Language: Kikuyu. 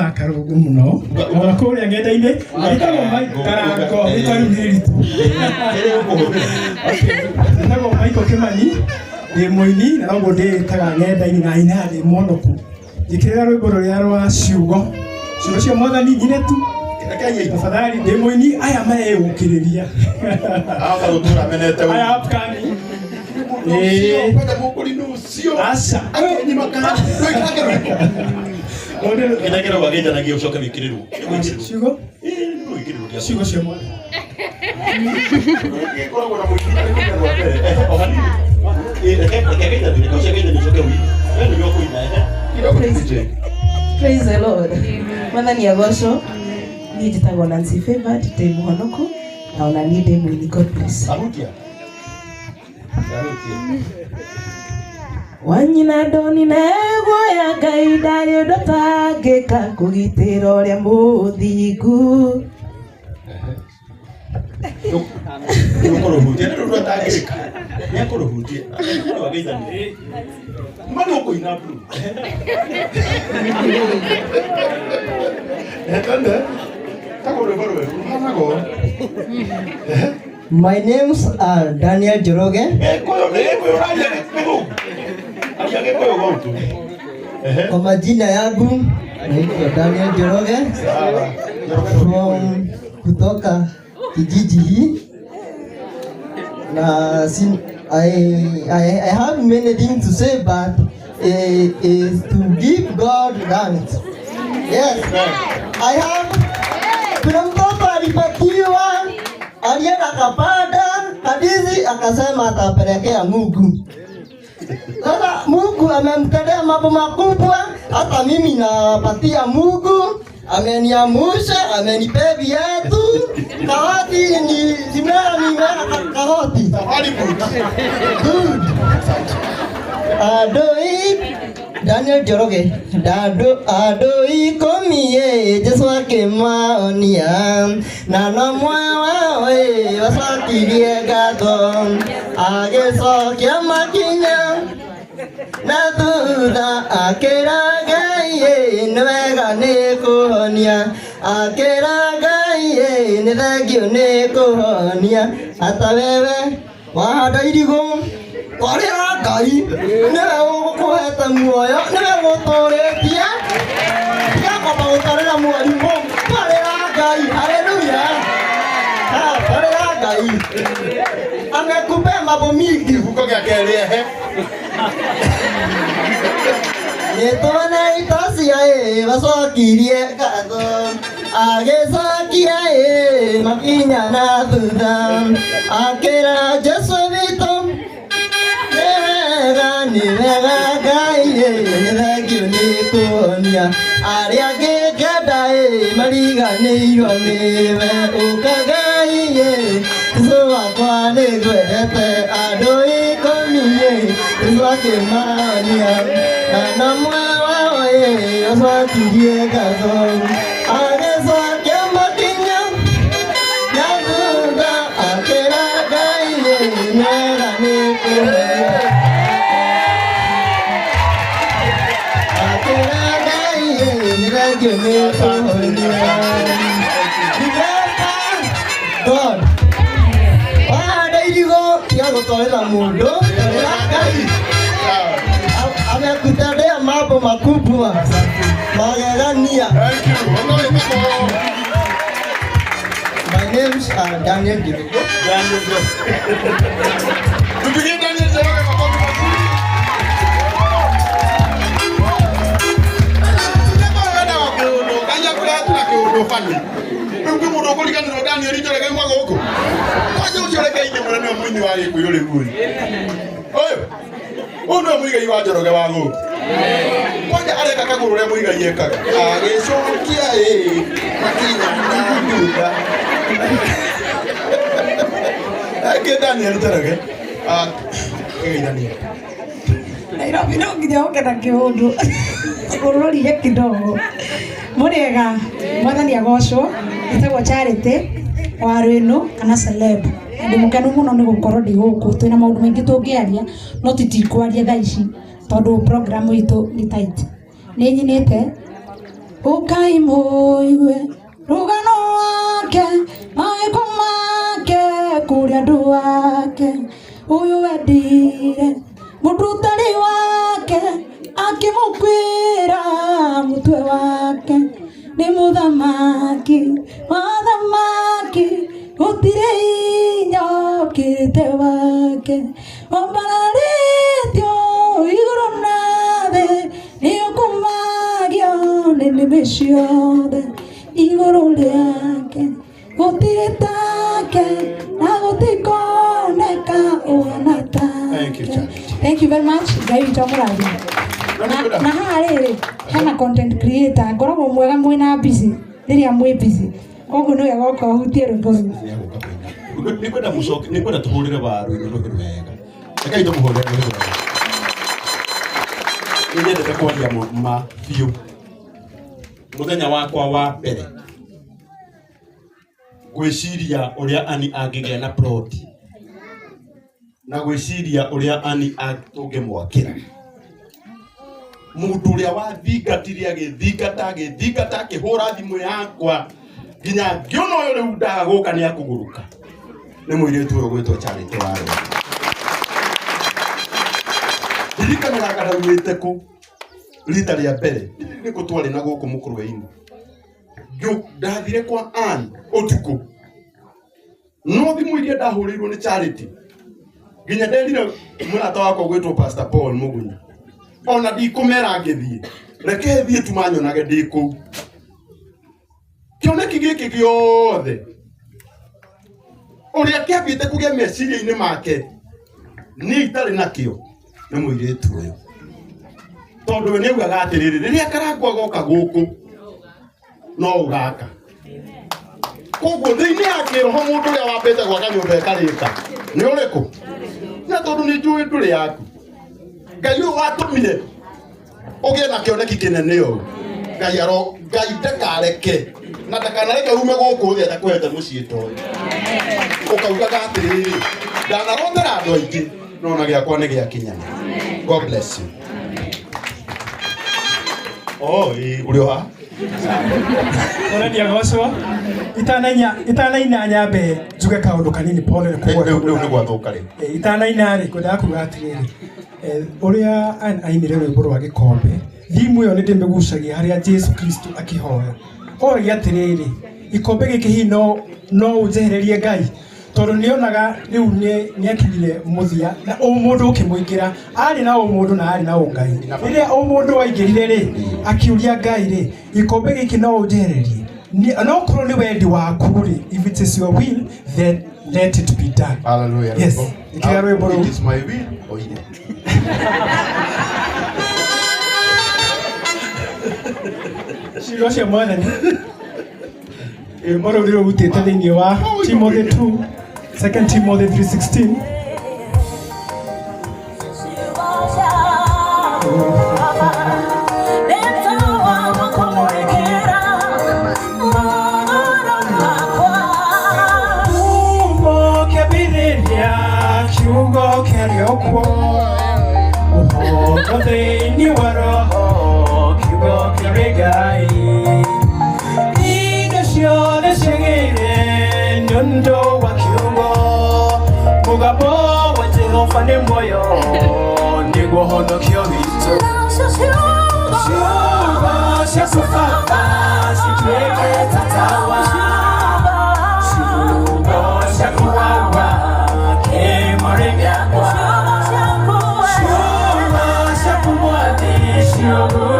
wa karũngũ mũno ona kũrĩa ng'enda-inĩ njĩtagwo Karango, rĩtwa rĩu nĩ rĩritũ. Njĩtagwo Michael Kĩmani, ndĩ mũini na noguo ndĩĩtaga ng'enda-inĩ na nyinaga ndĩ mwonoku. Njĩkĩrĩra rwĩmbo rũrĩa rwa ciugo ciugo cia mwathani nyine tu tafadhali. Ndĩ mũini aya mareyũkĩrĩria. Aba gũtũra menete. Aya upcoming. Ĩĩ. Kwenda mũkũrinũ ũcio. Aca. Akenyima kana ndwĩkĩrage rwĩmbo. Mũndũ- Gĩtagĩrwo wagĩithanagia ũcoke wĩkĩrĩrwo. Ciugo Wĩkĩrĩrwo kĩa ciugo cia mwathani. Gĩkoragwo na mũingĩ arĩ rũgano rwa mbere. Ehe, o hanini. Ĩ, reke geithanie, reke ũcio ageithanie ũcoke ũine. We nĩwe ũkũina, ehe. Kidogo tu DJ. Praise the Lord. Mwathani agocwo. Niĩ njĩtagwo Nancy Favored, ndĩ mũhonoku na ona niĩ ndĩ mũini. God bless. Ahutia. Ahutia. Wanyina ndonine guoya Ngai ndarĩ ũndũ tangĩka kũgitĩra ũrĩa mũthingu. Nĩũkũrũhutia, nĩ rũrũ atangĩka. Nĩekũrũhutia. Nĩ wageithania. Ma nĩ ũkũina blue. Ehe, twende. Tagwo rwĩmbo rwerũ, rũhanago. Ehe. My names are Daniel Njoroge. Gĩkũyũ, nĩ Gĩkũyũ ũraria Gĩkũyũ. Aria Gĩkũyũ gũtũ. Ehe. Kwa majina yangu naitwa Daniel Njoroge Sawa. from kutoka kijiji hii na sin, I have many things to say but is to give God thanks. Yes. I have kuna mtoto alipatiwa, alienda akapanda hadithi akasema atapelekea Mungu. Sasa Mungu amemtendea mambo makubwa, hata mimi napatia Mungu. Ameniamusha, amenipea viatu, karoti ni zimea mimea karoti. Safari boot. Good. Andũ Daniel Njoroge ndandũ andũ ikũmi ĩ Jesũ akĩmaonia na no mwe wao ĩ wacokirie ngatho agĩcokia makinya na thutha akĩra Ngai ĩ nĩ wega nĩ kũhonia akĩra Ngai ĩ nĩ thengiũ nĩ kũhonia hata wewe wahanda irigũ twarĩra Ngai nĩwe ũgũkũhete muoyo nĩwe gũtũrĩtie tiga kwamba gũtwarĩra mwarimũ twarĩra Ngai haleluya. Ah, twarĩra Ngai amekupea mambo mingi. Kĩhuko gĩa kerĩ, ehe. Nĩtwona itacia ĩ wacokirie ngatho agĩcokia ĩ makinya na thutha akĩra Jesũ witũ nĩ wega nĩ wega Ngai ĩ nĩ thengiũ nĩ kũhonia arĩa angĩ ngenda ĩ mariganĩirwo nĩwe ũka Ngai ĩ Jesũ wakwa nĩ ngwendete andũ ikũmi ĩ Jesũ akĩmaonia na no mwe wao ĩ ũcokirie ngatho agĩcokia makinya na thutha akĩra Ngai ĩ nĩ wega nĩ kũhonia akĩra Ngai ĩ nĩ thengiũ nĩ kũhonia. Remember God. Wahanda irigũ tiga gũtwarĩra mũndũ twarĩra Ngai amekutendea mambo makubwa magegania. Thank you. Ondoe mikono. My names are Daniel Njoroge. Daniel Njoroge. Tupigie Daniel Njoroge makofi mazuri. Wenda wa kĩũndũ, Ngai akũrĩa na kĩũndũ bani. Rĩu kwĩ mũndũ ũkũriganĩrwo Daniel Njoroge uma gũkũ. Kwanja ũcio reke aine mũno nĩwe mũini wa Gĩkũyũ rĩu ũyũ. Ũyũ. Ũyũ nĩwe mũigai wa Njoroge wa gũkũ. Kwanja areka kagũrũ ũrĩa mũigai ekaga. Agĩcokia ĩ makinya na thutha. Eke Daniel Njoroge. Ah, kĩgeithanie. Nairobi no nginya ũke na kĩũndũ ũrorire kidogo. Mũrĩega, mwathani agocwo. Njĩtagwo Charity wa Rwĩnũ kana celeb. Na ndĩ mũkenu mũno nĩ gũkorwo ndĩ gũkũ. Twĩna maũndũ maingĩ tũngĩaria no titikwaria thaa ici tondũ program itũ nĩ tight. Nĩ nyinĩte Ũkai mũigue rũgano wake, mawĩko make kũrĩ andũ ake. Ũyũ wendire mũndũ ũtarĩ wake, akĩmũkuĩra mũtwe wake. Nĩ mũthamaki wa thamaki, gũtirĩ hinya ũkĩrĩte wake. Wambararĩtio igũrũ na thĩ, nĩũkumagio nĩ nĩmĩ ciothe. Igũrũ rĩake gũtirĩ take, na gũtikoneka ũhana Thank you, take. Charity. Thank you very much. Ngai witũ amũrathime. Na haha rĩrĩ hena content creator ngoragwo mwega mwĩna busy rĩrĩa mwĩ busy, koguo nĩ wega ũka ũhutie rwĩmbo rũu. Nĩngwenda mũcoke, nĩngwenda tũhũrĩre waru ĩno rũhĩ rwega. Rekei tũmũhũrĩre rũhĩ rwega. Nĩnyendete kwaria ma biũ. Mũthenya wakwa wa mbere gwĩciria ũrĩa Ani angĩgĩa na ploti na gwĩciria ũrĩa Ani tũngĩmwakĩra, mũndũ ũrĩa wathingatire agĩthingata agĩthingata akĩhũra thimũ yakwa nginya ngĩona ũyũ rĩu ndaga gũka nĩ akũgũrũka, nĩ mũirĩtu ũyũ gwĩtwo Charity Warũa. Ndirikanaga ndaumĩte kũ rita rĩa mbere, nĩ kũ twarĩ na gũkũ mũkũrwe-inĩ, ndathire kwa Ann ũtukũ, no thimũ iria ndahũrĩirwo nĩ Charity nginya nderire mũrata wakwa gwĩtwo Pastor Paul Mũgunyi, ona ndikũmera ngĩthiĩ, reke thiĩ tu manyonage ndĩ kũu. Kĩoneki gĩkĩ gĩothe ũrĩa kĩambĩte kũgĩa meciria-inĩ make niĩ itarĩ nakĩo nĩ mũirĩtu ũyũ, tondũ we nĩaugaga atĩrĩrĩ, rĩrĩa karangwa goka gũkũ no ũgaka. Koguo thĩinĩ ya kĩroho mũndũ ũrĩa wambĩte gwaka nyũmba ĩkarĩka nĩ ũrĩkũ? Na tondũ nĩ njũĩ ndũrĩ yaku, Ngai ũyũ watũmire ũgĩe na kĩoneki kĩnene ũũ, Ngai aro Ngai ndakareke na ndakanareke ume gũkũ thĩ atakũhete mũciĩ ta ũyũ. Ũkaugaga atĩrĩrĩ, ndanarotera andũ aingĩ no na gĩakwa nĩ gĩakinyana. God bless you. Oh, ĩĩ, ũrĩ o haha? Ũrenia gocwo itanaina nyambe njuge kaũndũ kanini, pole nĩ kũgwa. Rĩu nĩ gwathũka rĩu. Itanaina rĩ, ngwendaga kuga atĩrĩrĩ, ũrĩa Ann ainire rwĩmbo rwa gĩkombe, thimu ĩyo nĩ ndĩmĩgucagia harĩa Jesu Kristo akĩhoya oragia atĩrĩrĩ, ikombe gĩkĩ hihi no ũnjehererie Ngai, tondũ nĩonaga rĩu nĩ akinyire mũthia na ũmũndũ ũkĩmũingĩra, arĩ na ũmũndũ na arĩ na ũngai. Rĩrĩa ũmũndũ waingĩrire rĩ, akiũria Ngai rĩ, ikombe gĩkĩ no ũnjehererie, no korwo nĩ wendi waku rĩ, if it is your will, then let it be done. Hallelujah. Yes. Ĩkĩra rwĩmbo rũu. It is my will oire. Ciugo cia mwathani, rwĩmbo rũu rũrutĩte thĩinĩ wa Timothy 2, 2 Timothy 3:16. Kumo kĩambĩrĩria kiugo kĩarĩ kuo, ũhoro thĩinĩ wa roho, kiugo kĩarĩ Ngai. Indo ciothe ciagĩire nĩ ũndũ wa kiugo, mũgambo wa Jehova nĩ muoyo, nĩguo honokio witũ. Ciugo ciaku Baba cituĩke ta tawa, ciugo ciaku Awa kĩmũrĩ gĩakwa, ciugo ciaku Mwathi ciũgũ.